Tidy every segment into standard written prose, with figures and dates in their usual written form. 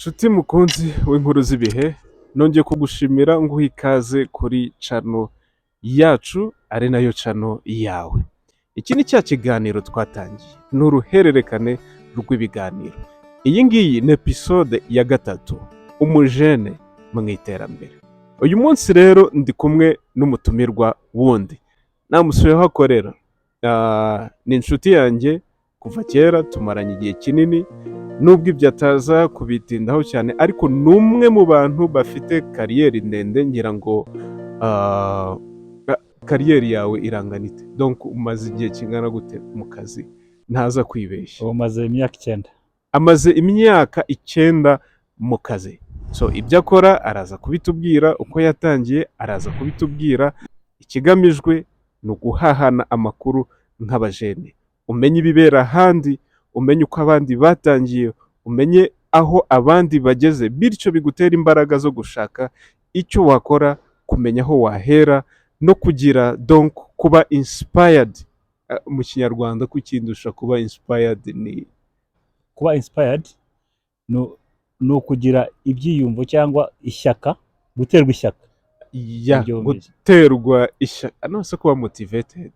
Nshuti mukunzi w'inkuru z'ibihe, nongeye kugushimira nguha ikaze kuri channel yacu, ari nayo channel yawe. Iki ni cya kiganiro twatangiye, ni uruhererekane rw'ibiganiro. Iyi ngiyi ni episode ya 3, umujene mu iterambere. Uyu munsi rero ndi kumwe n'umutumirwa wundi, namusuye aho akorera. Ni inshuti yanjye kuva kera, tumaranye igihe kinini, nubwo ibyo ataza kubitindaho cyane, ariko ni umwe mu bantu bafite carrière ndende. Ngira ngo carrière yawe irangana ite? Donc umaze igihe kingana gute mu kazi? Ntaza kwibeshya. Ubu maze imyaka 9. Amaze imyaka 9 mu kazi. So ibyo akora araza kubitubwira, uko yatangiye araza kubitubwira. Ikigamijwe ni uguhahana amakuru nk'abajene, umenye ibibera ahandi, umenye uko abandi batangiye, umenye aho abandi bageze, bityo bigutera imbaraga zo gushaka icyo wakora, kumenya aho wahera no kugira, donc kuba inspired. Mu Kinyarwanda kukindusha, kuba inspired ni? Kuba inspired ni ukugira ibyiyumvo cyangwa ishyaka, guterwa ishyaka. Ya. Ibyo wumvise. Guterwa ishyaka. No se kuba motivated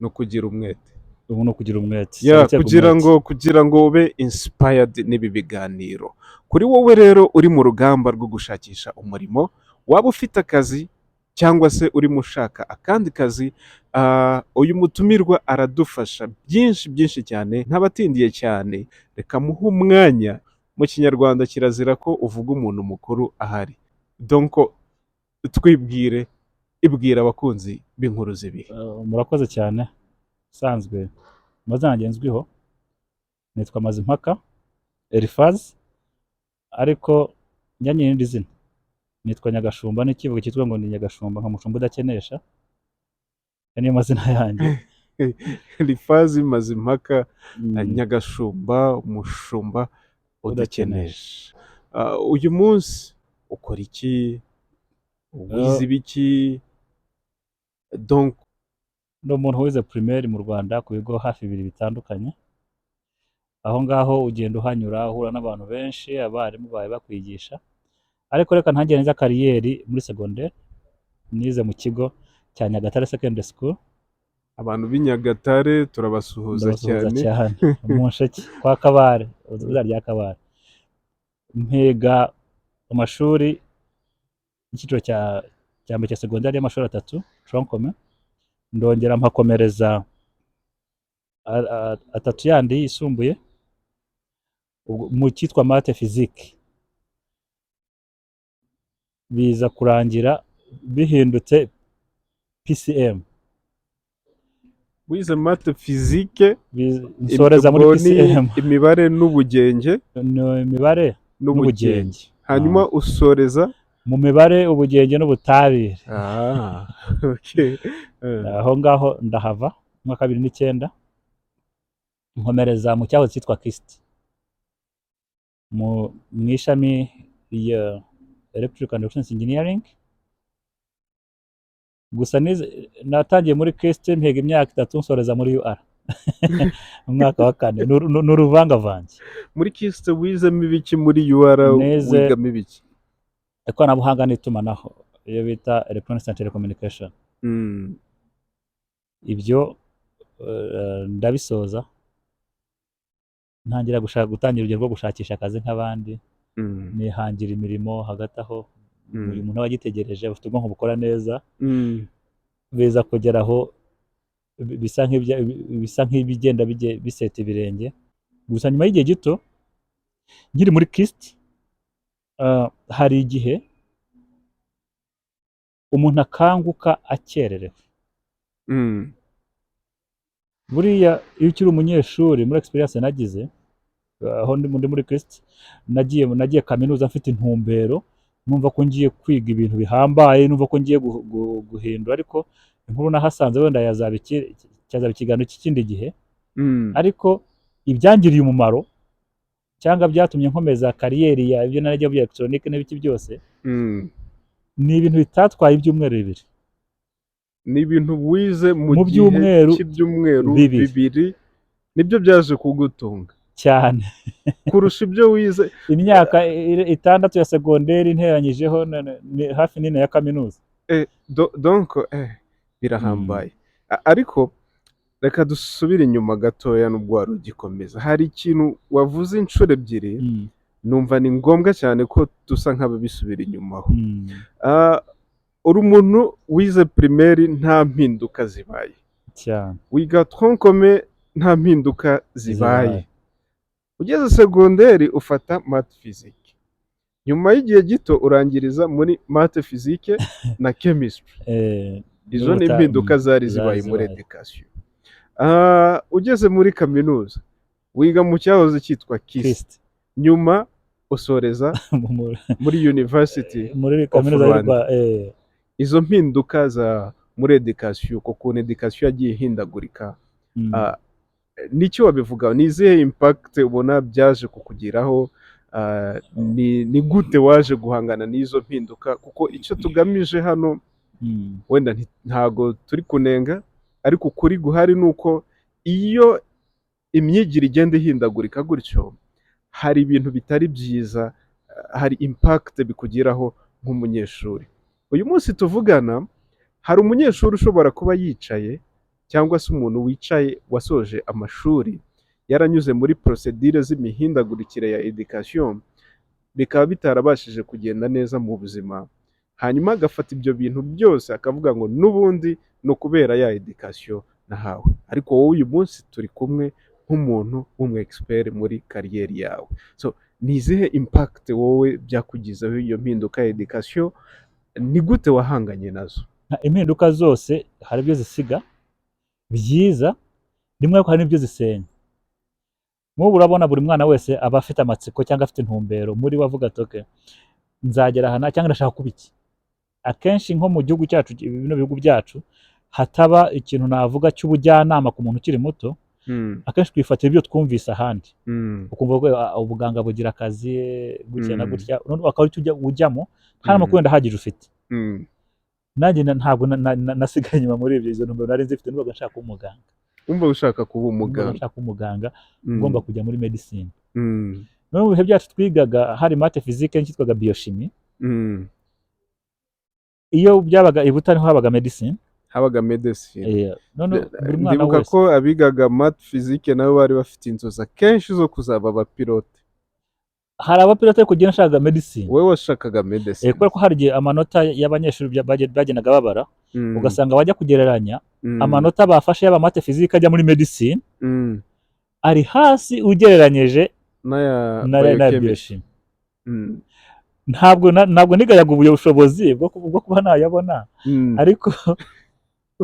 ni ukugira umwete? Ubu ni ukugira umwete. Ya. Guterwa Kugira umwete. ngo ube inspired n'ibi biganiro. Kuri wowe rero uri mu rugamba rwo gushakisha umurimo, waba ufite akazi cyangwa se urimo ushaka akandi kazi, uyu mutumirwa aradufasha byinshi byinshi cyane. Ntabatindiye cyane, reka muhe umwanya. Mu Kinyarwanda kirazira ko uvuga umuntu mukuru ahari. Donc twibwire, ibwira abakunzi b'inkuru z'ibihe. Murakoze cyane. Usanzwe amazina yanjye nzwiho nitwa Mazimpaka Elifazi, ariko njyanye n'irindi zina nitwa Nyagashumba, n'ikivugo cyitwa ngo ni Nyagashumba, nka mushumba udakenesha. Ayo niyo mazina yanjye. Elifazi Mazimpaka, Nyagashumba, umushumba udakenesha. Uyu munsi ukora iki? Wize ibiki? Donc Ndi umuntu wize primaire mu Rwanda ku bigo hafi bibiri bitandukanye. Aho ngaho ugenda uhanyura, uhura n'abantu benshi, abarimu bawe bakwigisha. Ariko reka ntangire neza carrière muri secondaire. Nize mu kigo cya Nyagatare Secondary School. Abantu b'i Nyagatare turabasuhuza. Ndabasuhuza cyane. Cyane, mu Nsheke kwa Kabare, izina rya Kabare. Mpiga amashuri icyiciro cya mbere cya secondaire y'amashuri atatu, tronc commun. Ndongera mpakomereza atatu yandi yisumbuye, ubwo mu cyitwa math physique, biza kurangira bihindutse PCM. Wize math physique? Nsoreza muri Ubwo ni PCM. Imibare n'ubugenge? Ni imibare n'ubugenge. N'ubugenge. Hanyuma usoreza? Mu mibare, ubugenge n'ubutabire. Ah, okay. Aho ngaho ndahava mu mwaka wa 2009, nkomereza mu cyahoze cyitwa KIST, mu ishami rya Electrical and Electronics Engineering. Gusa natangiye muri KIST, mpiga imyaka 3, nsoreza muri UR mu mwaka wa kane. Ni uruvangavange. Muri KIST wizemo ibiki? Muri UR wigamo ibiki? Ikoranabuhanga n'itumanaho, iyo bita Electronics and Telecommunication. Ibyo ndabisoza, ntangira gushaka, gutangira urugendo rwo gushakisha akazi nk'abandi, nihangira imirimo hagati aho. Buri muntu aba agitegereje, bafite ubwonko bukora neza. Biza kugera aho bisa nk'ibigenda biseta ibirenge. Gusa nyuma y'igihe gito nkiri muri KIST, hari igihe umuntu akanguka akererewe. Buriya iyo ukiri umunyeshuri, muri experience nagize aho ndi muri KIST, nagiye kaminuza mfite intumbero, numva ko ngiye kwiga ibintu bihambaye, numva ko ngiye guhindura. Ariko inkuru nahasanze wenda yazaba cyazaba ikiganiro cy'ikindi gihe. Ariko ibyangiriye umumaro cyangwa byatumye nkomeza carrière ya ibyo najya bya elegitoronike n'ibiki byose, ni ibintu bitatwaye ibyumweru 2. Ni ibintu wize mu Mu gihe byumweru cy'ibyumweru 2. 2, nibyo byaje kugutunga. Cyane. Kurusha ibyo wize? Imyaka 6 ya segonderi nteranyijeho ni hafi n'ine ya kaminuza. Donc birahambaye. Ariko reka dusubire inyuma gatoya, nubwo wari ugikomeza, hari ikintu wavuze inshuro ebyiri, numva ni ngombwa cyane ko dusa nk'ababisubira inyumaho. Uri umuntu wize primaire nta mpinduka zibaye, Cyane. wiga tronc commun nta mpinduka zibaye, Zibaye. ugeze segonderi ufata math physique, nyuma y'igihe gito urangiriza muri math physique na chemistry. Izo ni impinduka zari zari zibaye muri zibaye. education. Ugeze muri kaminuza wiga mu cyahoze cyitwa KIST, KIST. nyuma usoreza muri University Muri kaminuza y'u Rwanda. Rwanda. Izo mpinduka za muri education, ukuntu education yagiye ihindagurika, nicyo wabivuga? Ni izihe impact ubona byaje kukugiraho? Ni gute waje guhangana n'izo mpinduka? Kuko icyo tugamije hano, wenda ntago turi kunenga, ariko ukuri guhari ni uko iyo imyigire igenda ihindagurika gutyo, hari ibintu bitari byiza, hari impact bikugiraho nk'umunyeshuri. Uyu munsi tuvugana hari umunyeshuri ushobora kuba yicaye, cyangwa se umuntu wicaye wasoje amashuri yaranyuze muri procédure z'imihindagurikire ya education, bikaba bitarabashije kugenda neza mu buzima, hanyuma agafata ibyo bintu byose akavuga ngo n'ubundi ni ukubera ya education nahawe. Ariko wowe uyu munsi turi kumwe nk'umuntu w'umu expert muri carrière yawe. So ni izihe impact wowe byakugizeho iyo mpinduka ya education? Ni gute wahanganye nazo? Impinduka zose hari ibyo zisiga byiza rimwe, ariko hari n'ibyo zisenya. Nk'ubu urabona buri mwana wese aba afite amatsiko cyangwa afite intumbero muri we, avuga ati: "Okay, nzagera aha cyangwa ndashaka kuba iki." Akenshi nko mu gihugu cyacu, bino bihugu byacu, hataba ikintu navuga cy'ubujyanama ku muntu ukiri muto. Akenshi twifatira ibyo twumvise ahandi, ukumva ko ubuganga bugira akazi gutya na gutya, noneho akaba aricyo ujyamo nta n'amakuru wenda ahagije ufite. Nanjye ntabwo nasigaye inyuma muri ibyo. Izo ntumbero nari nzifite, numvaga nshaka kuba umuganga. Wumva ushaka kuba Numvaga umuganga? nshaka kuba umuganga, ugomba kujya muri medicine. No mu bihe byacu twigaga hari math physique cyitwaga biochimie. Iyo byabaga i Butare niho habaga medicine. Habaga medicine. None buri mwana Ndibuka wese ko abigaga math physique nabo bari bafite inzozi akenshi zo kuzaba abapilote. Hari abapilote, ariko njye nashakaga medicine. Wowe washakaga medicine? Kubera ko hari igihe amanota y'abanyeshuri bagendaga babara, ugasanga bajya kugereranya amanota bafashe y'aba math physique ajya muri medicine ari hasi ugereranyije n'aya na biochemistry. biochimie. Ntabwo nigayaga ubushobozi bwo kuba nayabona, ariko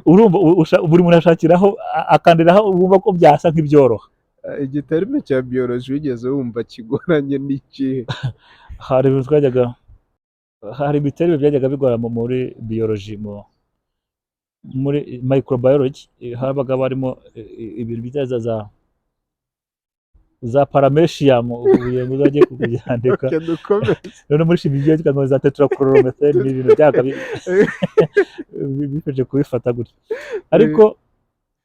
urumva buri muntu ashakiraho akandiraho wumva ko byasa nk'ibyoroha. Igiterme cya biology wigeze wumva kigoranye n'ikihe? Hari ibintu twajyaga, hari ibiterme byajyaga bigora muri biology, muri microbiology, habaga barimo ibintu bita za paramecium, kugira ngo uzajye kubyandika. Okay, dukomeze. None muri chimie byitwa ngo za tetrachloromethane, ni ibintu byabaga bifashe kubifata gutya. Ariko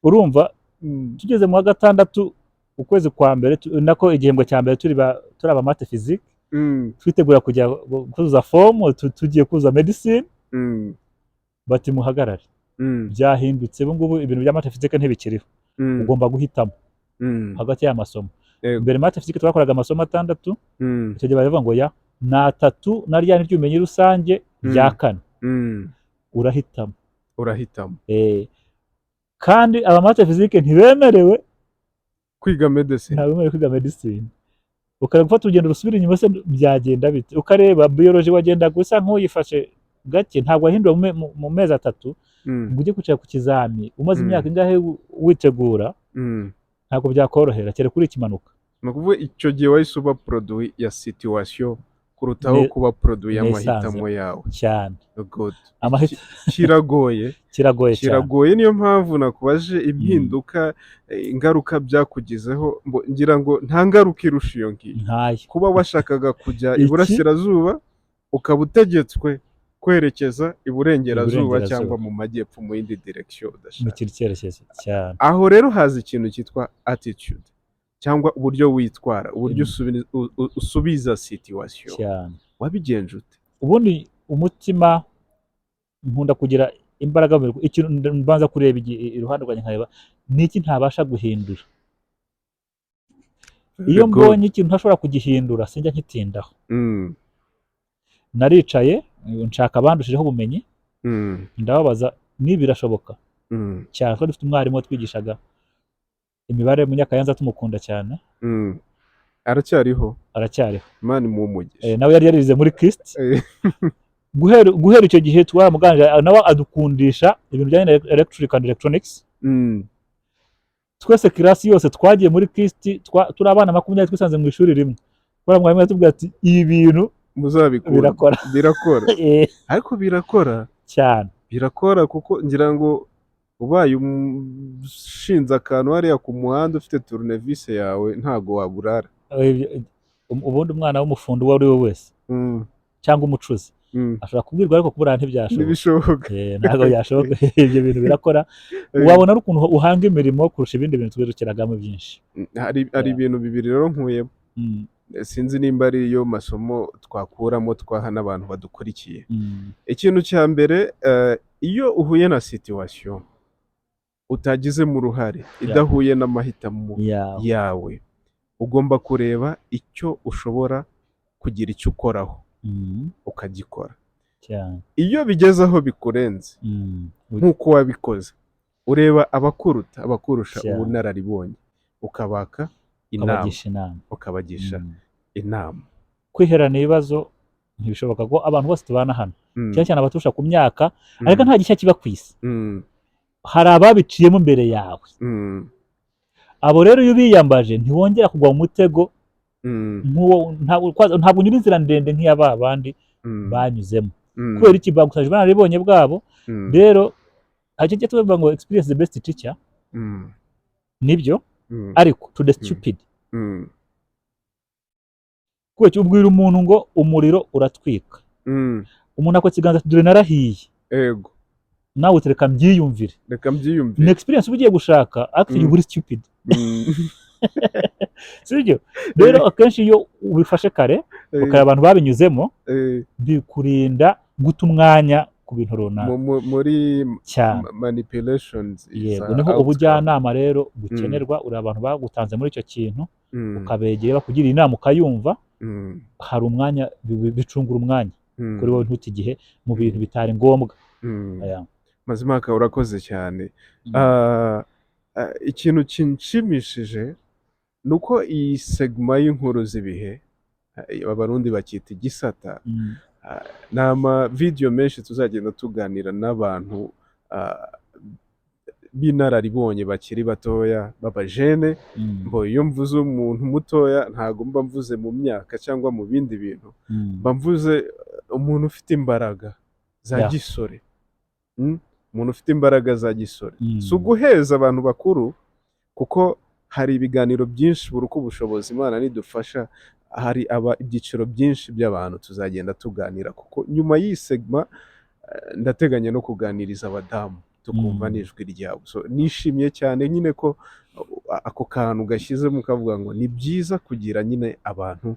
urumva, tugeze mu wa gatandatu, ukwezi kwa mbere, nako igihembwe cya mbere, turi aba math physique, twitegura kujya kuzuza fomu, tugiye kuzuza medicine, bati: "Muhagarare, byahindutse, ubu ngubu ibintu bya math physique ntibikiriho, ugomba guhitamo hagati y'aya masomo." Mbere math physique twakoraga amasomo 6. Icyo gihe baravuga ngo ya ni atatu na rya ry'ubumenyi rusange rya kane, urahitamo. Urahitamo. Kandi aba math physique ntibemerewe kwiga medicine. Ntabwo bemerewe kwiga medicine. Ukareba gufata urugendo rusubira inyuma se byagenda bite? Ukareba biology wagenda gusa nk'uyifashe gake, ntabwo wahindura mu mezi 3 ngo ujye kwicara ku kizami umaze imyaka ingahe witegura. Ntabwo byakorohera kereka uri ikimanuka. Ni ukuvuga icyo gihe wahise uba produit ya situation kurutaho kuba produit y'amahitamo yawe. Cyane. Good. Kiragoye. Kiragoye cyane. Kiragoye, niyo mpamvu nakubaje impinduka, ingaruka byakugizeho. Ngira ngo nta ngaruka irusha iyo ngiyo, Ntayo. kuba washakaga kujya Iki? iburasirazuba ukaba utegetswe kwerekeza iburengerazuba, Iburengerazuba. cyangwa mu majyepfo, mu yindi direction Mu udashaka. kindi cyerekezo cyane. Aho rero haza ikintu cyitwa attitude. Cyangwa uburyo witwara, uburyo usubiza situation. Cyane. Wabigenje ute? Ubundi umutima, nkunda kugira imbaraga mu ikintu. Mbanza kureba iruhande rwanjye, nkareba ni iki ntabasha guhindura. Iyo Good. mbonye ikintu ntashobora kugihindura, sinjya nkitindaho. Naricaye, nshaka abandushijeho ubumenyi, ndababaza niba birashoboka cyane ko dufite umwarimu watwigishaga imibare, Munyakayanza, tumukunda cyane. Aracyariho? Aracyariho. Imana imuhe umugisha. Nawe yari yarize muri KIST. Guhera icyo gihe twaramuganje, nawe adukundisha ibintu bijyanye na electric and electronics. Twese, class yose twagiye muri KIST, turi abana 20 twisanze mu ishuri rimwe, kubera mwarimu yatubwiye ati: "Ibi bintu Muzabikunda." birakora. Birakora. Ariko birakora. Cyane. Birakora, kuko ngira ngo ubaye ushinze akantu hariya ku muhanda, ufite tournevis yawe, ntago waburara. Ubundi umwana w'umufundi uwo ari we wese cyangwa umucuzi ashobora kubwirwa, ariko kuburara ntibyashoboka. Ntibishoboka. Ntabwo byashoboka. Ibyo bintu birakora, wabona ari ukuntu uhanga imirimo kurusha ibindi bintu twirukiragamo byinshi. Hari ibintu bibiri rero nkuyemo. Sinzi nimba ari yo masomo twakuramo, twaha n'abantu badukurikiye. Ikintu cya mbere, iyo uhuye na situation utagizemo uruhare, idahuye n'amahitamo yawe, ugomba kureba icyo ushobora kugira icyo ukoraho, ukagikora. Iyo bigeze aho bikurenze, nk'uko wabikoze, ureba abakuruta, abakurusha ubunararibonye, ukabaka inama. Ukabagisha inama. Ukabagisha inama. Kwiherana ibibazo ntibishoboka, ko abantu bose tubana hano, cyane cyane abaturusha ku myaka, ariko nta gishya kiba ku isi. Hari ababiciyemo mbere yawe. Abo rero iyo ubiyambaje, ntiwongera kugwa mu mutego nk'uwo. Ntabwo unyura inzira ndende nk'iya ba bandi banyuzemo. Kubera iki? Bagusabye ubunararibonye bwabo. Rero hari icyo tuvuga ngo "Experience the best teacher." Nibyo, ariko to the stupid. Kubera iki? Ubwira umuntu ngo umuriro uratwika, umuntu akora ikiganza ati: "Dore narahiye." Nawe uti: "Reka mbyiyumvire." Reka Ni mbyiyumvire. experience uba ugiye gushaka, actually uba uri stupid, sibyo? Rero akenshi iyo ubifashe kare, ukareba abantu babinyuzemo, bikurinda guta umwanya ku bintu runaka. Muri Cyane. Manipulations Yego. za Niho outcome. ubujyanama rero bukenerwa. Uri abantu bagutanze muri icyo kintu, ukabegera bakugira inama, ukayumva. Hari umwanya, bicungura umwanya kuri wowe, ntute igihe mu bintu bitari ngombwa. Aya. Mazimhaka, urakoze cyane. Ikintu kinshimishije ni uko iyi segment y'inkuru z'ibihe, Abarundi bakita igisata, ni amavideyo menshi tuzagenda tuganira n'abantu b'inararibonye bakiri batoya, b'abajene. Mbo iyo mvuze umuntu mutoya, ntago mba mvuze mu myaka cyangwa mu bindi bintu, mba mvuze umuntu ufite imbaraga za gisore. Umuntu ufite imbaraga za gisore. Si uguheza abantu bakuru, kuko hari ibiganiro byinshi, buri uko ubushobozi Imana nidufasha, hari aba ibyiciro byinshi by'abantu tuzagenda tuganira, kuko nyuma y'iyi segment ndateganya no kuganiriza abadamu, tukumva n'ijwi ryabo. So, nishimiye cyane nyine ko ako kantu gashyizemo, ukavuga ngo ni byiza kugira nyine abantu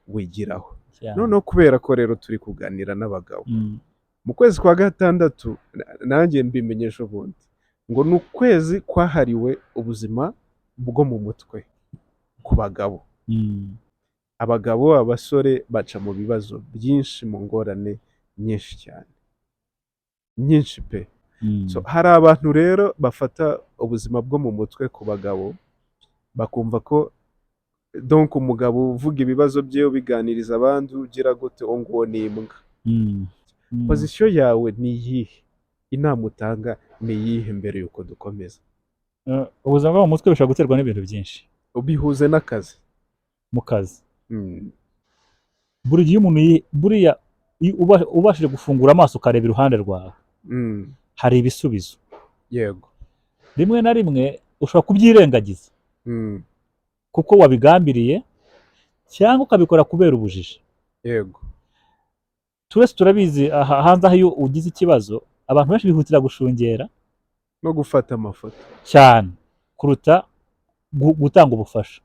wigiraho. Noneho kubera ko rero turi kuganira n'abagabo, mu kwezi kwa gatandatu, nanjye mbimenyesha ubundi ngo ni ukwezi kwahariwe ubuzima bwo mu mutwe ku bagabo. Abagabo, abasore baca mu bibazo byinshi, mu ngorane nyinshi cyane, nyinshi pe. So, hari abantu rero bafata ubuzima bwo mu mutwe ku bagabo, bakumva ko donc umugabo uvuga ibibazo bye, ubiganiriza abandi, ugira gute, uwo nguwo ni imbwa. Position yawe ni iyihe? Inama utanga ni iyihe mbere y'uko dukomeza? Ubuzima bwo mu mutwe bushobora guterwa n'ibintu byinshi. Ubihuze n'akazi. Mu kazi, buri gihe umuntu buriya iyo ubashije gufungura amaso ukareba iruhande rwawe, hari ibisubizo. Rimwe na rimwe ushobora kubyirengagiza kuko wabigambiriye, cyangwa ukabikora kubera ubujiji. Twese turabizi, aha hanze aho iyo ugize ikibazo, abantu benshi bihutira gushungera no gufata amafoto cyane kuruta gutanga ubufasha.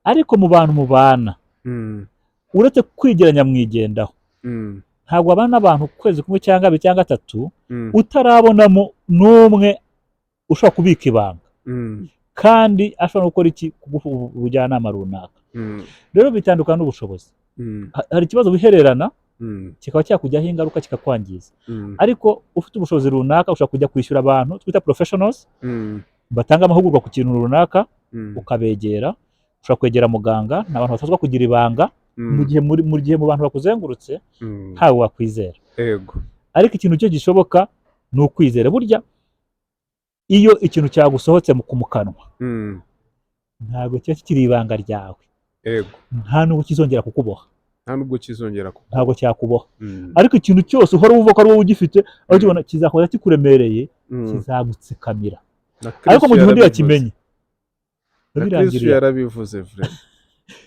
Ariko mu bantu mubana, uretse kwigira nyamwigendaho, ntabwo wabana n'abantu ukwezi kumwe cyangwa abiri cyangwa atatu utarabonamo n'umwe ushobora kubika ibanga kandi ashobora no gukora iki, kuguha ubujyanama runaka. Rero bitandukana n'ubushobozi. Hari ikibazo wihererana kikaba cyakujyaho ingaruka, kikakwangiza. Ariko ufite ubushobozi runaka, ushobora kujya kwishyura abantu twita professionals batanga amahugurwa ku kintu runaka, ukabegera. Ushobora kwegera muganga. Ni abantu batozwa kugira ibanga mu gihe mu bantu bakuzengurutse ntawe wakwizera. Ariko ikintu cyo gishoboka ni ukwizera. Burya iyo ikintu cyagusohotse mu kanwa, ntabwo kiba kikiri ibanga ryawe. Nta n'ubwo kizongera kukuboha. Nta nubwo kizongera kuko Ntabwo cyakuboha. Ariko ikintu cyose uhora wumva ko ari wowe ugifite, aho ukibona kizahora kikuremereye, kizagutsikamira. Na Ariko mu Kristo gihe undi yarabivuze. yakimenye, Na Kristo birangiriye. yarabivuze vraiment.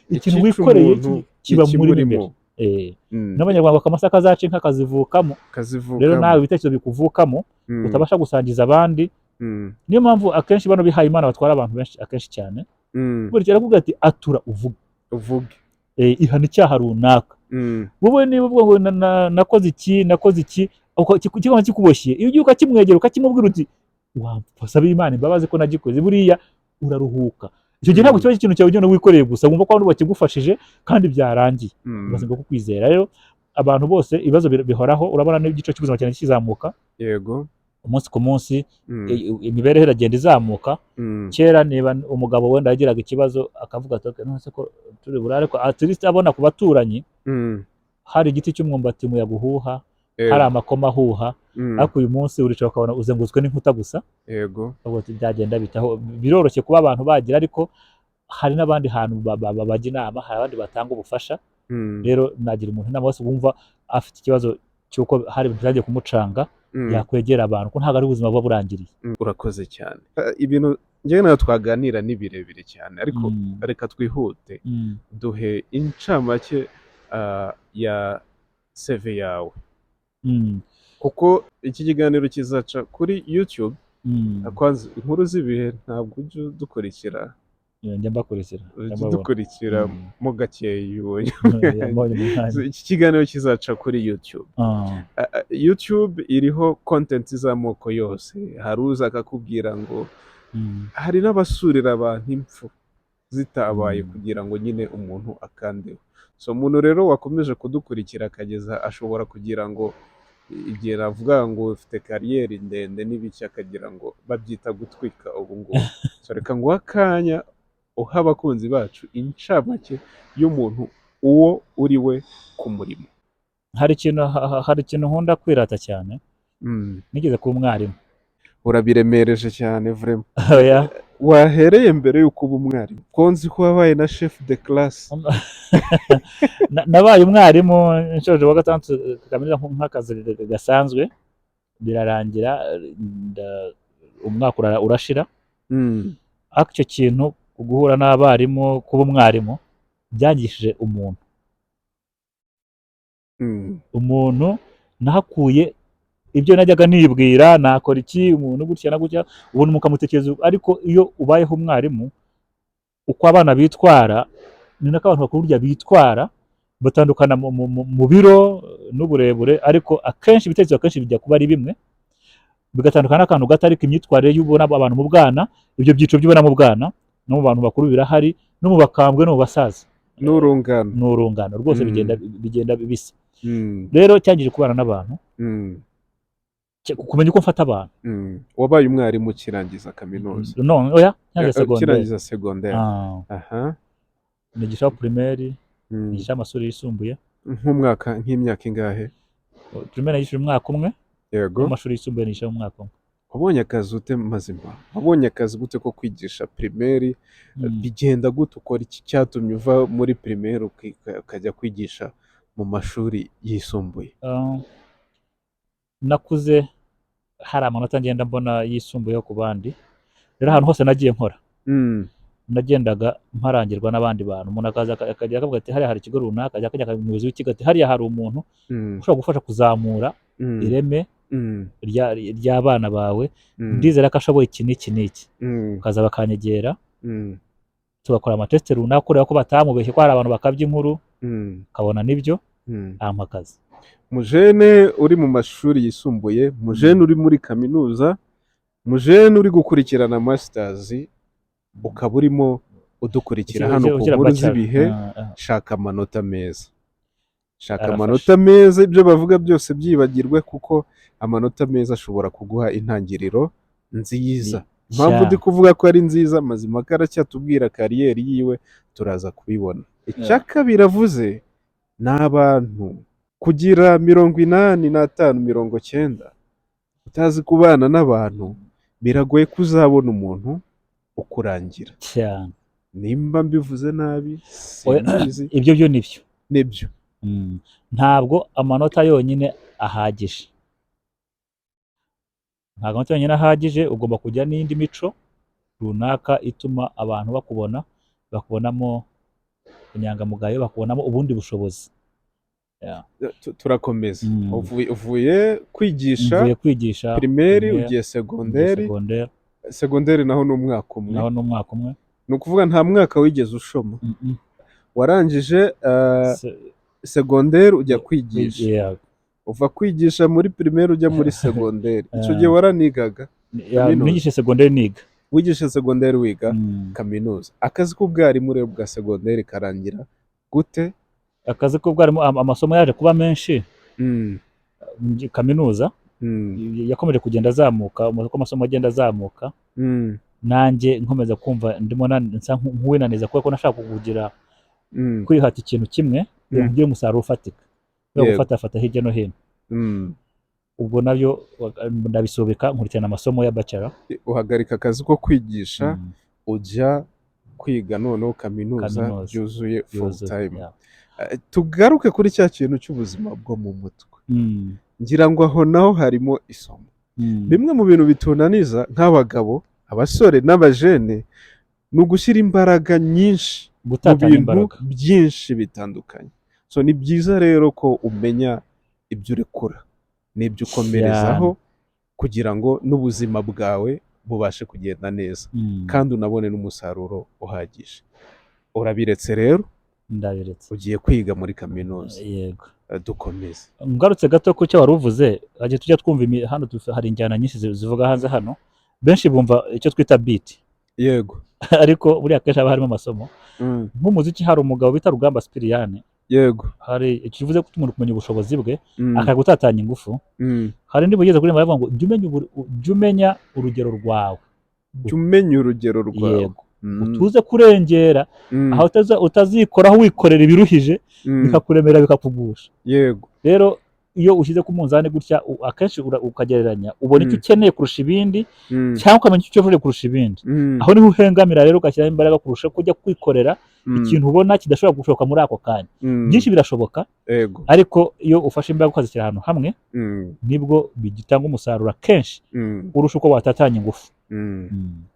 Ikintu Icyica wikoreye umuntu kiba muri ikimurimo. imbere. N'Abanyarwanda akamasa kazaca inka kazivukamo. Kazivukamo. Rero nawe ibitekerezo bikuvukamo utabasha gusangiza abandi. Niyo mpamvu akenshi bano bihaye Imana batwara abantu benshi akenshi cyane. Buri aravuga ati: "Atura, uvuge." Uvuge. Ihana icyaha runaka. Wowe niba uvuga ngo nakoze iki, nakoze iki, kikaba kikuboshye, iyo ugiye ukakimwegera, ukakimubwira uti: "Wasaba Imana imbabazi ko nagikoze," buriya uraruhuka. Icyo gihe ntabwo kiba ikintu cyawe ugenda wikoreye gusa, wumva ko abantu bakigufashije kandi byarangiye. Ugasanga kukwizera. Rero abantu bose ibibazo bihoraho. Urabona n'igiciro cy'ubuzima cyane kizamuka umunsi ku munsi. Imibereho iragenda izamuka. Kera niba umugabo wenda yagiraga ikibazo akavuga ati: "Okay, none se ko turi burare," ko at least abona ku baturanyi hari igiti cy'umwumbati umuyaga uhuha, hari amakoma ahuha. Ariko uyu munsi uricara ukabona uzengurutswe n'inkuta gusa. Ukavuga uti: "Byagenda bitaho?" Biroroshye kuba abantu bagira, ariko hari n'abandi hantu bajya inama, hari abandi batanga ubufasha. Rero nagira umuntu inama wese wumva afite ikibazo cy'uko hari ibintu byagiye kumucanga, yakwegera abantu, ko ntabwo ari ubuzima buba burangiriye. Urakoze cyane. Ibintu njyewe nawe twaganira ni birebire cyane, ariko reka twihute. Duhe incamake ya CV yawe, kuko iki kiganiro kizaca kuri YouTube. Kwanza Inkuru z'Ibihe ntabwo ujya udukurikira? Njya mbakurikira, njya Ujya mbabona. udukurikira mo gakeya ubonye. Mbonye mu mwanya. Iki kiganiro kizaca kuri YouTube. YouTube iriho content z'amoko yose. Hari uza akakubwira ngo hari n'abasurira abantu impfu zitabaye kugira ngo nyine umuntu akandeho. So umuntu rero wakomeje kudukurikira akageza, ashobora kugira ngo igihe navuga ngo ufite carrière ndende n'ibiki, akagira ngo babyita gutwika ubu ngubu. So reka nguhe akanya uha abakunzi bacu incamake y'umuntu uwo uri we ku murimo. Hari ikintu nkunda kwirata cyane. Nigeze kuba umwarimu. Urabiremereje cyane vraiment. Oya. Wahereye mbere y'uko uba umwarimu, ko nzi ko wabaye na chef de classe? Nabaye umwarimu nshoje wa gatandatu kaminuza nk'akazi gasanzwe, birarangira, umwaka urashira. Ariko icyo kintu, guhura n'abarimu, kuba umwarimu, byangishije umuntu. Umuntu nahakuye ibyo najyaga nibwira nakora iki, umuntu gutya na gutya, ubona mukamutekereza. Ariko iyo ubayeho umwarimu, uko abana bitwara ni nako abantu bakuru burya bitwara. Batandukana mu biro n'uburebure, ariko akenshi ibitekerezo akenshi bijya kuba ari bimwe, bigatandukana n'akantu gato. Ariko imyitwarire y'ubona abantu mu bwana, ibyo byiciro by'ubona mu bwana no mu bantu bakuru birahari, no mu bakambwe no mu basaza. N'urungano. N'urungano rwose. Bigenda bisa. Rero cyangije kubana n'abantu, kumenya uko mfata abantu. Wabaye umwarimu ukirangiza kaminuza? No, oya, nyange segonderi. Ukirangiza segonderi. Ah, nigisha primaire, nigisha amashuri yisumbuye. Nk'umwaka, nk'imyaka ingahe? Primaire nigishije umwaka umwe. Mu mashuri yisumbuye nigisha umwaka umwe. Wabonye akazi ute mazima? Wabonye akazi gute ko kwigisha primaire? Bigenda gute? Ukora iki cyatumye uva muri primaire ukajya kwigisha mu mashuri yisumbuye? Ah, nakuze hari amanota ngenda mbona yisumbuyeho ku bandi. Rero ahantu hose nagiye nkora, nagendaga mparangirwa n'abandi bantu. Umuntu akaza akajya akavuga ati: "Hariya hari ikigo runaka," ajya akajya umuyobozi w'ikigo ati: "Hariya hari umuntu ushobora gufasha kuzamura ireme ry'abana bawe. Ndizera ko ashoboye iki n'iki n'iki." Bakaza bakanyegera. Tugakora ama test runaka kureba ko batamubeshye, ko hari abantu bakabya inkuru, ukabona nibyo, ampa akazi. Mujene uri mu mashuri yisumbuye, mujene uri muri kaminuza, mujene uri gukurikirana masters, ukaba urimo udukurikira hano ku Ukira Nkuru bachelor. z'Ibihe, Ah, ah. shaka amanota meza, shaka Arafasha. amanota meza. Ibyo bavuga byose byibagirwe, kuko amanota meza ashobora kuguha intangiriro nziza. Impamvu ndi kuvuga ko ari nziza, Mazimpaka aracyatubwira career yiwe, turaza kubibona. Icya kabiri avuze ni abantu kugira 85, 90 utazi kubana n'abantu, biragoye ko uzabona umuntu ukurangira. Cyane. Nimba mbivuze nabi, Oya, simbizi. Ibyo byo nibyo. Nibyo. Ntabwo amanota yonyine ahagije, ntabwo amanota yonyine ahagije. Ugomba kujya n'indi mico runaka ituma abantu bakubona, bakubonamo inyangamugayo, bakubonamo ubundi bushobozi. Yeah. Turakomeza. Uvuye kwigisha Mvuye kwigisha primaire, primaire, ugiye segonderi. Segonderi. Segonderi naho ni umwaka umwe. Naho ni umwaka umwe. Ni ukuvuga nta mwaka wigeze ushoma. Warangije segonderi ujya kwigisha. Yeah. Uva kwigisha muri primaire ujya muri segonderi. Icyo gihe waranigaga? Yeah, Kaminuza. nigishe segonderi niga. Wigisha segonderi wiga kaminuza. Akazi k'ubwarimu rero bwa segonderi karangira gute? Akazi k'ubwarimu, amasomo yaje kuba menshi. Kaminuza yakomeje kugenda azamuka uko amasomo agenda azamuka, nanjye nkomeza kumva ndimo nsa nk'uwinaniza, kubera ko nashaka kugira kwihata ikintu kimwe kugira ngo ngire umusaruro ufatika, kubera gufatafata hirya no hino. Ubwo nabyo ndabisubika, nkurikirana amasomo ya bachelor. Uhagarika akazi ko kwigisha, ujya kwiga noneho kaminuza Kaminuza. byuzuye, full Yuzuye, time. yeah. Tugaruke kuri cya kintu cy'ubuzima bwo mu mutwe. Ngira ngo aho naho harimo isomo. Bimwe mu bintu bitunaniza nk'abagabo, abasore n'abajene, ni ugushyira imbaraga nyinshi mu Gutatanya bintu imbaraga. byinshi bitandukanye. So ni byiza rero ko umenya ibyo urekura n'ibyo ukomerezaho, kugira ngo n'ubuzima bwawe bubashe kugenda neza, kandi unabone n'umusaruro uhagije. Urabiretse rero? Ndabiretse. Ugiye kwiga muri kaminuza. Yego. Dukomeze. Ngarutse gato ku cyo wari uvuze, hajya tujya twumva hano hari injyana nyinshi zivuga hanze hano, benshi bumva icyo twita beat, ariko buriya akenshi haba harimo amasomo. Nk'umuziki, hari umugabo bita Rugamba Sipiriyani. Hari ikivuze ko umuntu kumenya ubushobozi bwe, akagutatanya ingufu. Hari indi bugeze kuri baravuga ngo jya umenya urugero rwawe. Jya umenya urugero rwawe. Yego. Utuze kurengera, aho utazikoraho wikorera ibiruhije, bikakuremera, bikakugusha. Rero iyo ushyize ku munzani gutya, akenshi ukagereranya, ubona icyo ukeneye kurusha ibindi, cyangwa ukamenya icyo ukeneye kurusha ibindi. Aho niho uhengamira rero, ugashyiramo imbaraga kurusha kujya kwikorera ikintu ubona kidashobora gushoboka muri ako kanya. Byinshi birashoboka, ariko iyo ufashe imbaraga ukazishyira ahantu hamwe, nibwo bigitanga umusaruro akenshi urusha uko watatanya ingufu.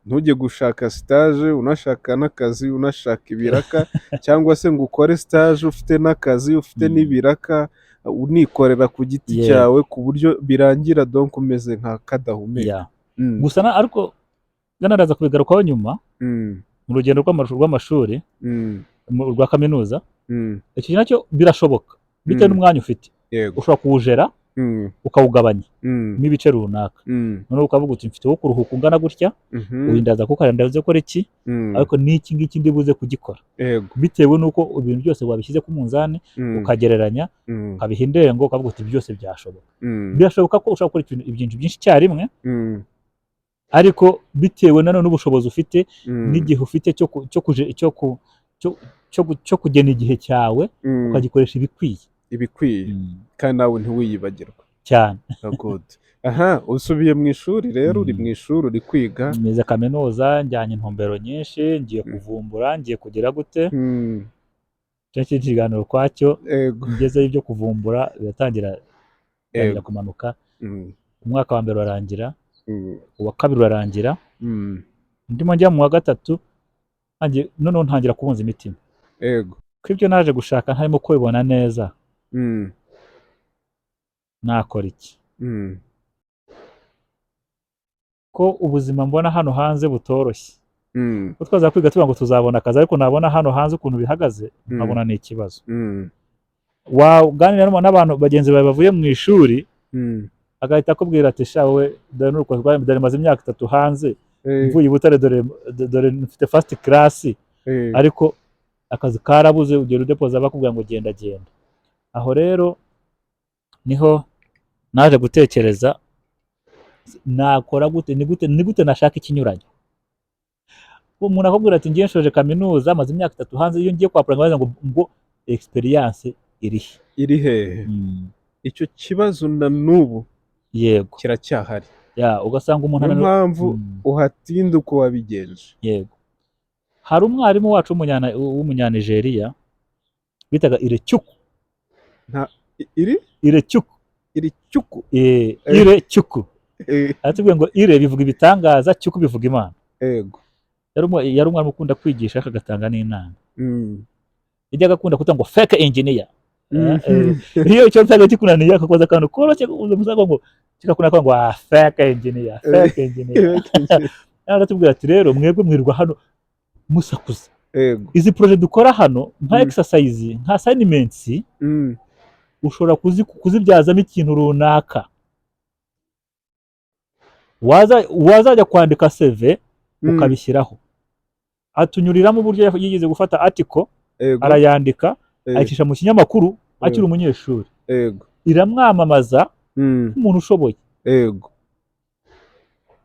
Ntujye gushaka stage unashaka n'akazi, unashaka ibiraka, cyangwa se ngo ukore stage ufite n'akazi, ufite n'ibiraka, unikorera ku giti cyawe, ku buryo birangira donc umeze nka kadahumeka. Gusa ariko naraza kubigarukaho nyuma mu rugendo rw'amashuri, rwa kaminuza. Icyo nacyo birashoboka bitewe n'umwanya ufite. Ushobora kuwujera, ukawugabanya n'ibice runaka, noneho ukavuga uti mfite wo kuruhuka ungana gutya, uyu ndaza kuwukorera, ndabuze gukora iki, ariko n'iki ngiki ndibuze kugikora, bitewe n'uko ibintu byose wabishyize ku munzani, ukagereranya, ukabiha indengo, ukavuga uti byose byashoboka. Birashoboka ko ushobora gukora ibintu byinshi icyarimwe, ariko bitewe nanone n'ubushobozi ufite n'igihe ufite cyo ku- cyo kuje- cyo ku- cyo- cyo gu- cyo kugena igihe cyawe, ukagikoresha ibikwiye. Ibikwiye, kandi nawe ntiwiyibagirwe. Cyane. Oh, good. Aha usubiye mu ishuri rero, uri mu ishuri, uri kwiga. Nize kaminuza, njyanye intumbero nyinshi, ngiye kuvumbura, ngiye kugira gute. Icyo ni ikiganiro ukwacyo. Ngezeyo, ibyo kuvumbura biratangira, bitangira kumanuka. Umwaka wa mbere urarangira, uwa kabiri urarangira, ndimo njya mu wa gatatu, noneho ntangira kubunza imitima ko ibyo naje gushaka ntarimo kubibona neza. Nakora iki, ko ubuzima mbona hano hanze butoroshye? Kuko twaza kwiga tuvuga ngo tuzabona akazi, ariko nabona hano hanze ukuntu bihagaze, nkabona ni ikibazo. Waganira n'abantu bagenzi bawe bavuye mu ishuri, agahita akubwira ati: "Sha wowe, dore n'uko dore maze imyaka 3 hanze, mvuye i Butare, dore mfite first class, ariko akazi karabuze, ugenda udepoza bakubwira ngo genda genda." Aho rero niho naje gutekereza: nakora gute, ni gute nashaka ikinyuranyo? Umuntu akubwira ati: "Ngiye nshoje kaminuza, maze imyaka 3 hanze, iyo ngiye kwa-applyinga baza ngo experience irihe?" Iri hehe? Icyo kibazo na n'ubu kiracyahari. Ya, ugasanga umuntu Niyo mpamvu uhatinda uko wabigenje. Yego, hari umwarimu wacu w'umunyanigeriya bitaga Irecyuku. Iri? Irecyuku. Iri cyuku. Irecyuku. Aratubwiye ngo ire bivuga ibitangaza, cyuku bivuga Imana. Yari umwarimu ukunda kwigisha, ariko agatanga n'inama. Yajyaga akunda kuvuga ngo "fake engineer". Iyo icyo cyaga kikunaniye, akakoza akantu koroshye umusaga ngo kikakunaniye, ngo "ah, fake engineer, fake engineer". Aratubwira ati: "Rero mwebwe mwirirwa hano musakuza, izi projet dukora hano nka exercise, nka assignments, ushobora kuzibyazamo ikintu runaka. Wazajya kwandika CV ukabishyiraho." Atunyuriramo uburyo yigeze gufata article, arayandika, ayicisha mu kinyamakuru akiri umunyeshuri, iramwamamaza nk'umuntu ushoboye.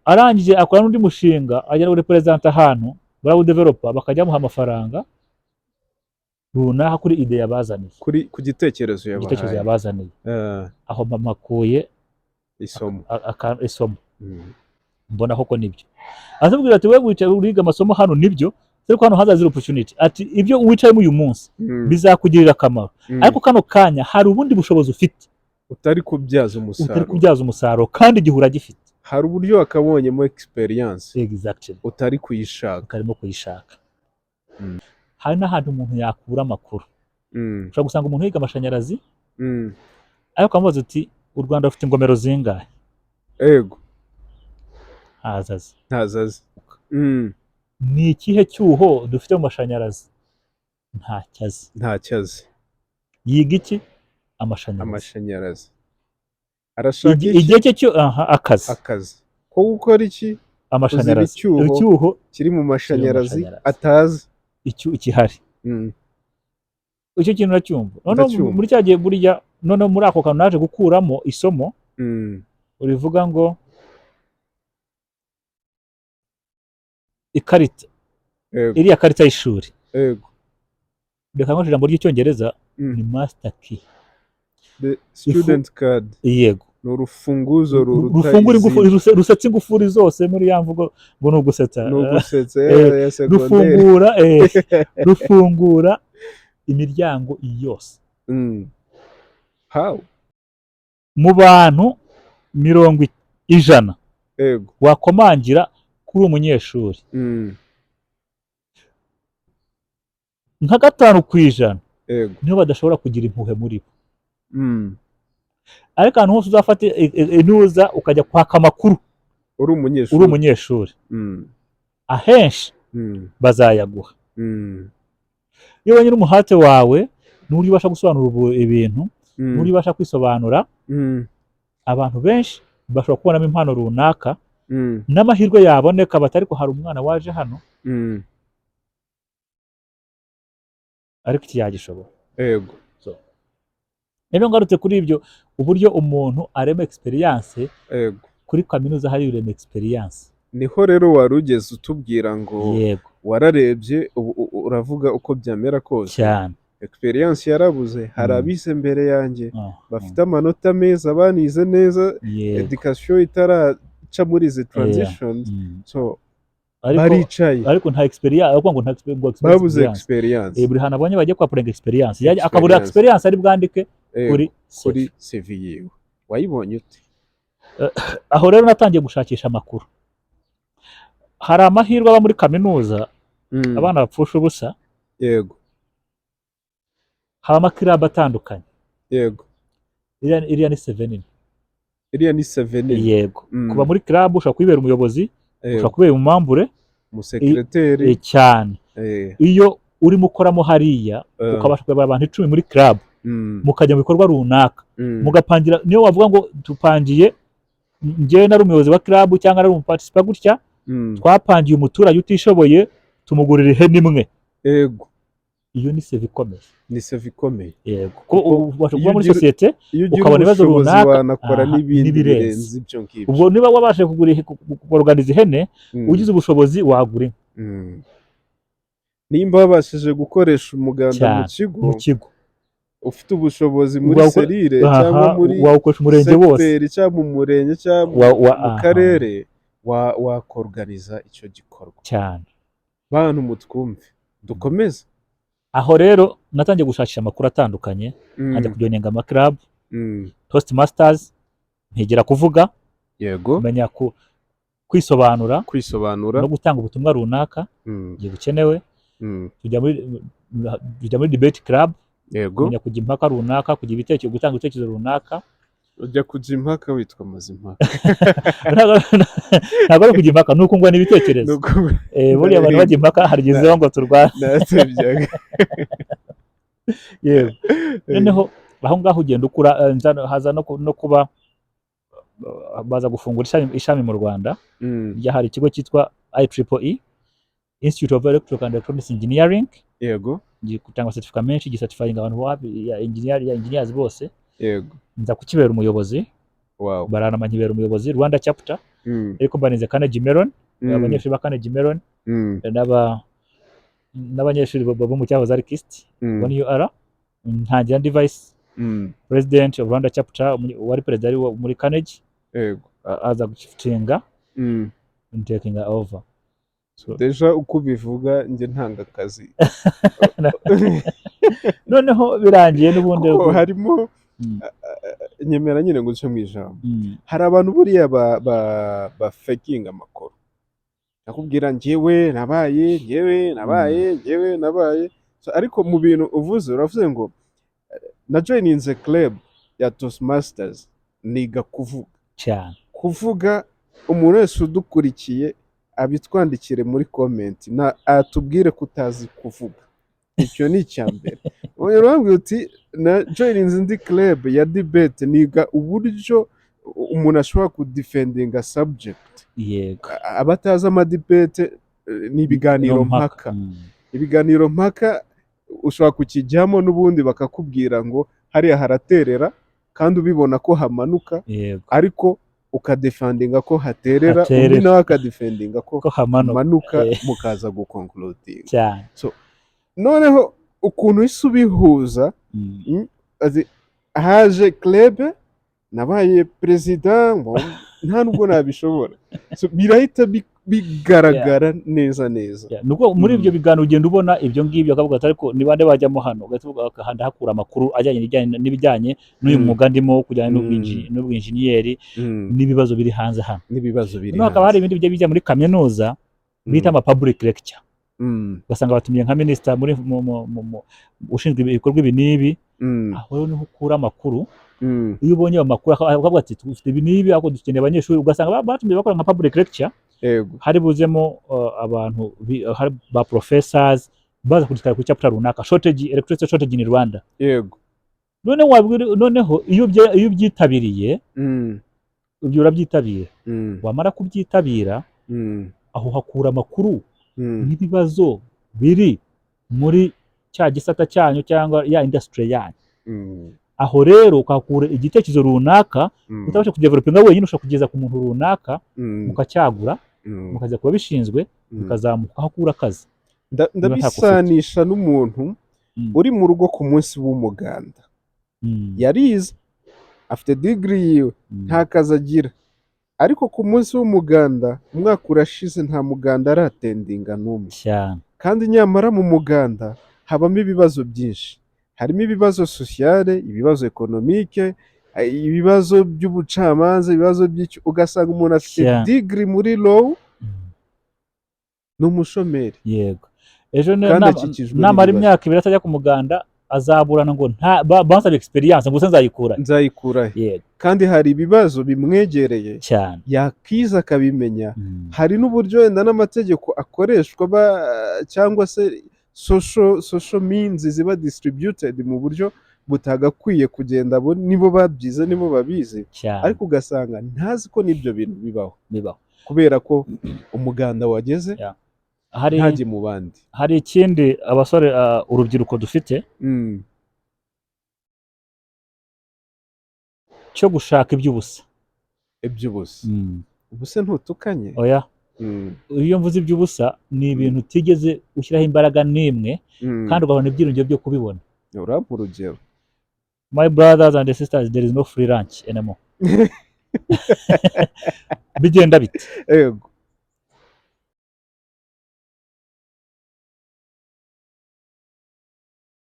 Arangije akora n'undi mushinga, agera kuri perezida ahantu barawudevelopa, bakajya bamuha amafaranga runaka kuri idée yabazaniye. Kuri ku gitekerezo Igitekerezo yabahaye. yabazaniye. Aho mpakuye Isomo. Isomo. Mbona koko nibyo. Aratubwira ati: "We wicaye uriga amasomo hano, nibyo, ariko hano hazaza opportunity." Ati: "Ibyo wicayemo uyu munsi bizakugirira akamaro, ariko kano kanya hari ubundi bushobozi ufite utari kubyaza utari umusaruro kubyaza umusaruro, kandi igihe uragifite." Hari uburyo wakabonyemo experience utari kuyishaka. Ukarimo kuyishaka. Hari n'ahantu umuntu yakura amakuru. Ushobora gusanga umuntu yiga amashanyarazi, ariko ukamubaza uti: "U Rwanda rufite ingomero zingahe?" Ntazo azi. Ntazo azi. Ni ikihe cyuho dufite mu mashanyarazi? Ntacyo azi. Ntacyo azi. Yiga iki? Amashanyarazi. Amashanyarazi. Arashaka iki? Igihe cye cyo aha, akazi. Akazi ko gukora iki? Amashanyarazi. Icyuho. Icyuho kiri mu mashanyarazi mashanyarazi. Atazi. Icyo ikihari. Icyo kintu uracyumva noneho? Ndacyumva. Muri cya gihe burya, noneho muri ako kantu naje gukuramo isomo rivuga ngo ikarita, iriya karita y'ishuri, reka nkoreshe ijambo ry'Icyongereza, ni master key. The student card. Yego. Ni urufunguzo ruruta Rufungura ingufuri, izindi. Rusetsa ingufuri zose. Muri ya mvugo ngo ni ugusetsa. Ni ugusetsa ya segonderi. Rufungura imiryango yose. How? Mu bantu 100 wakomangira kuri uwo munyeshuri, nka 5% nibo badashobora kugira impuhwe muri bo. Ariko ahantu hose uzafata intuza ukajya kwaka amakuru uri umunyeshuri, uri umunyeshuri, ahenshi bazayaguha. Iyo ubonye n'umuhate wawe n'uburyo ubasha gusobanura ibintu, n'uburyo ubasha kwisobanura, abantu benshi bashobora kubonamo impano runaka, n'amahirwe yaboneka bati: "Ariko hari umwana waje hano, ariko iki yagishobora." Rero ngarutse kuri ibyo, uburyo umuntu arema experience, kuri kaminuza hari urema experience. Niho rero wari ugeze utubwira ngo wararebye ubu uravuga uko byamera kose, experience yarabuze, hari abize mbere yanjye bafite amanota meza, banize neza, education itaraca muri izi transitions, so Ariko baricaye. Ariko nta experience, ariko ngo nta ngo experience Babuze experience. experience. Buri hantu abonye bagiye kwa-applyinga experience, akabura Experience. experience ari bwandike kuri Kuri CV. CV yiwe. Wayibonye ute? Aho rero natangiye gushakisha amakuru. Hari amahirwe aba muri kaminuza abana bapfusha ubusa. Haba amakirabu atandukanye. Iriya ni Chevening. Iriya ni Chevening. Yego. Kuba muri club ushobora kubibera umuyobozi, ushobora kubera umumembre. Umusekireteri. Cyane. Iyo urimo ukoramo hariya, ukabasha kuyobora abantu 10 muri club, mukajya mu bikorwa runaka, mugapangira, niyo wavuga ngo dupangiye, njyewe nari umuyobozi wa club cyangwa nari umuparticipa gutya, twapangiye umuturage utishoboye, tumugurira ihene imwe. Iyo ni CV ikomeye. Ni CV ikomeye. Yego, ko Kuko ubasha iyo kuba muri sosiyete, iyo ugira ukabona ibibazo ubushobozi, runaka, wanakora n'ibindi n'ibirenze. birenze ibyo ngibyo. Ubwo niba wabashije kugura kuorganiza ihene, ugize ubushobozi wagura inka. Nimba wabashije gukoresha umuganda mu kigo, mu kigo, ufite ubushobozi muri serire cyangwa muri wawukoresha umurenge wose. segiteri cyangwa mu murenge cyangwa mu karere, wakorganiza icyo gikorwa. Cyane. Bantu mutwumve, dukomeze. Aho rero natangiye gushakisha amakuru atandukanye, nkajya kujoininga amaclub, Toastmasters, nkigira kuvuga, kumenya kwisobanura, kwisobanura, no gutanga ubutumwa runaka igihe bukenewe. Tujya muri debate club, kumenya kujya impaka runaka, kugira ibitekerezo, gutanga ibitekerezo runaka. Ujya kujya impaka witwa Mazimpaka. Ntabwo ari ukujya impaka, ni ukungurana ibitekerezo. Buriya abantu bajya impaka hari igihe ziba ngo turwane. Nasebyaga. Yego, noneho aho ngaho ugenda ukura, haza no kuba baza gufungura ishami mu Rwanda rya, hari ikigo cyitwa IEEE, Institute of Electrical and Electronics Engineering, gitanga certificate menshi, gicertifying abantu ya engineer, ya engineers bose. Nza kukibera umuyobozi. Baranama nkibera umuyobozi Rwanda chapter, ariko mbanize Carnegie Mellon, abanyeshuri ba Carnegie Mellon n'abanyeshuri bo mu cyahoze ari KIST, one UR, ntangira ndi vice president of Rwanda chapter. Wari perezida ari wo muri Carnegie, aza gushiftinga, taking over. So, déjà uko ubivuga, njye ntanga akazi. Noneho birangiye n'ubundi Kuko harimo nyemera nyine ngo uce mu ijambo. Hari abantu buriya ba fakinga amakuru, akubwira njyewe nabaye, njyewe nabaye, njyewe nabaye. So, ariko mu bintu uvuze, uravuze ngo na joininze club ya Toastmasters, niga kuvuga. Cyane. Kuvuga, umuntu wese udukurikiye abitwandikire muri comment na atubwire ko utazi kuvuga. Icyo ni icya mbere. Urambwira uti na joininze indi club ya debate, niga uburyo umuntu ashobora kudefendinga subject. Abatazi amadebate, ni ibiganiro No. mpaka. Ibiganiro mpaka ushobora kukijyamo n'ubundi bakakubwira ngo hariya haraterera kandi ubibona ko hamanuka, ariko ukadefendinga ko haterera, Haterera. undi nawe akadefendinga ko ko hamanuka, hamanuka, mukaza guconcludinga. Noneho ukuntu uhise ubihuza, haje club, nabaye perezida, ngo nta nubwo nabishobora. So, birahita bigaragara neza neza. Yeah, nubwo muri ibyo biganiro ugenda ubona ibyo ngibyo, akavuga ati ariko ni bande bajyamo hano, ugahita uvuga ndahakura amakuru ajyanye n'ibijyanye n'uyu mwuga ndimo, kujyanye n'ubwinjiniyeri n'ibibazo biri hanze hano. N'ibibazo biri Noneho hakaba hari hanze. ibindi bijya bijya muri kaminuza bita ama public lecture, ugasanga batumiye nka minisita muri ushinzwe ibikorwa ibi n'ibi. Aho rero niho ukura amakuru. Iyo ubonye ayo makuru, akavuga ati dufite ibi n'ibi ariko dukeneye abanyeshuri, ugasanga batumiye bakora nka public lecture, hari buzemo abantu hari ba professors baza kudiscussa ku chapter runaka, shortage, electricity shortage in Rwanda. Noneho iyo ubyitabiriye, ibyo urabyitabira, wamara kubyitabira, aho hakura amakuru n'ibibazo biri muri cya gisata cyanyu cyangwa ya industry yanyu. Aho rero ukahakura igitekerezo runaka utabasha kudevelopinga wenyine, ushobora kugeza ku muntu runaka, mukacyagura, mukajya kuba bishinzwe, bikazamuka, aho ukura akazi niba ntako ufite. Ndabisanisha n'umuntu uri mu rugo ku munsi w'umuganda. Yarize, afite degree yiwe, nta kazi agira, ariko ku munsi w'umuganda, umwaka urashize nta muganda arattendinga n'umwe. Kandi nyamara mu muganda habamo ibibazo byinshi, harimo ibibazo sociale, ibibazo économique, ibibazo by'ubucamanza, ibibazo by'icyo, ugasanga umuntu afite degree muri law, ni umushomeri Yego, ejo kandi akikijwe namara n'ibibazo. imyaka 2 atajya ku muganda, Azaburana ngo nta bansabye experience, ngo se nzayikura he? Nzayikura he? Yego. Kandi hari ibibazo bimwegereye yakiza akabimenya. Hari n'uburyo wenda n'amategeko akoreshwa cyangwa se social means ziba distributed mu buryo butagakwiye kugenda, bo nibo babyize, nibo babizi, ariko ugasanga ntazi ko n'ibyo bintu bibaho. Bibaho. Kubera ko umuganda wageze, ntajye mu bandi. Hari ikindi abasore, urubyiruko dufite cyo gushaka iby'ubusa. Iby'ubusa? Ubuse ntutukanye? Oya. Iyo mvuze iby'ubusa, ni ibintu utigeze ushyiraho imbaraga n'imwe, kandi ugabona ibyiringiro byo kubibona. Urampa urugero? My brothers and sisters, there is no free lunch anymore. Bigenda bite? Yego.